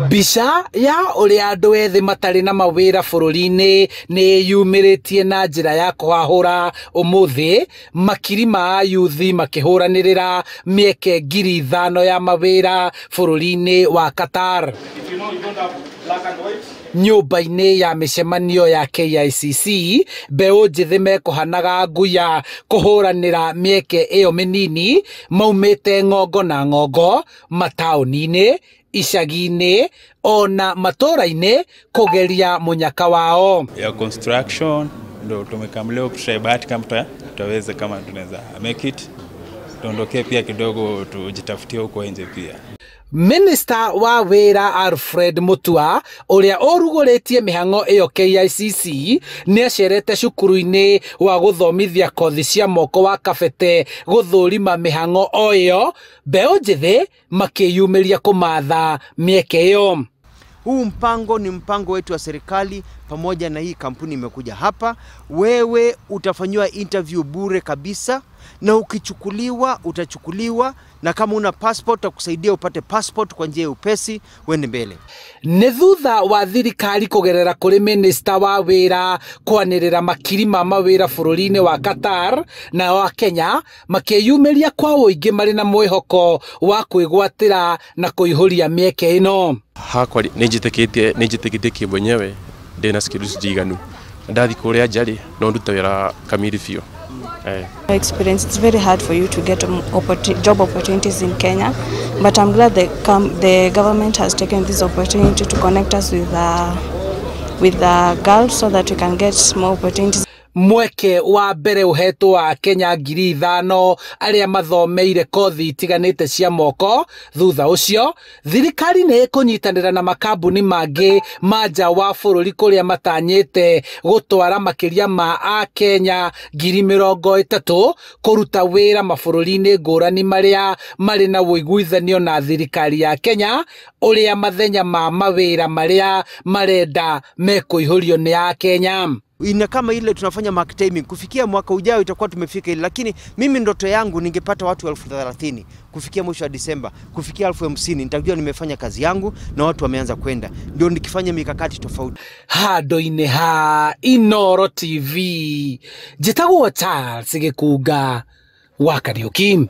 Mbica ya ũrĩa andũ ethĩ matarĩ na mawĩra bũrũri-inĩ nĩ yumĩrĩtie na njĩra ya kũhahũra ũmũthĩ makiri ma ayuthi makĩhũranĩrĩra mĩeke 5,000 ya mawĩra bũrũri-inĩ wa Qatar. Nyũmba-inĩ ya mĩcemanio ya KICC mbeũ njĩthĩ mekũhanaga nguya kũhũranĩra mĩeke ĩyo mĩnini maumĩte ng'ongo na ng'ongo mataũni-inĩ, icagi-inĩ ona matũra-inĩ kũgeria mũnyaka wao. Ya construction ndo tumekamleo kutry bahati kama tutaweza, kama tunaweza make it, tuondokee pia kidogo tujitafutie huko nje pia. Minister wa wĩra Alfred Mutua ũrĩa ũrugũrĩtie mĩhang'o ĩyo KICC nĩacerete cukuru-inĩ wa gũthomithia kothi cia moko wa Kabete gũthũrima mĩhang'o o ĩyo mbeũ njĩthĩ makĩyumĩria kũmatha mĩeke ĩyo. Huu mpango ni mpango wetu wa serikali pamoja na hii kampuni imekuja hapa. Wewe utafanyiwa interview bure kabisa, na ukichukuliwa utachukuliwa, na kama una passport tutakusaidia upate passport kwa njia ya upesi uende mbele. Nĩ thutha wa thirikari kũgerera kũrĩ minister wa wĩra kwanĩrĩra makiri ma mawĩra bũrũri-inĩ wa Qatar na wa Kenya makĩyumĩria kwa ũingĩ marĩ na mwĩhoko wa kwĩgwatĩra na kũihũria mĩeke ĩno. Hakwa nĩnjĩtĩkĩtie kĩmwenyewe ndĩna skills njiganu, ndathi kũrĩa nja rĩ no ndute wĩra kamiri biũ. Experience, it's very hard for you to get job opportunities in Kenya, but I'm glad the government has taken this opportunity to connect us with the girls so that we can get more opportunities. Mweke wa mbere ũhetwo wa Kenya 5,000 arĩa mathomeire kothi itiganĩte cia moko. Thutha ũcio thirikari nĩ ĩkũnyitanĩra na makambuni mangĩ ma nja wa bũrũri kũrĩa matanyĩte gũtwara makĩria ma Akenya 30,000 kũruta wĩra mabũrũri-inĩ ngũrani marĩa marĩ na ũiguithanio na thirikari ya Kenya ũrĩa mathenya ma mawĩra marĩa marenda mekũihũrio nĩ Akenya. Ina kama ile tunafanya mark timing, kufikia mwaka ujao itakuwa tumefika ile, lakini mimi ndoto yangu ningepata watu 30,000 kufikia mwisho wa Disemba, kufikia 50,000 nitajua nimefanya kazi yangu na watu wameanza kwenda, ndio nikifanya mikakati tofauti. Handũ-inĩ ha Inooro TV njĩtagwo Charles Gĩkunga wa Kariuki.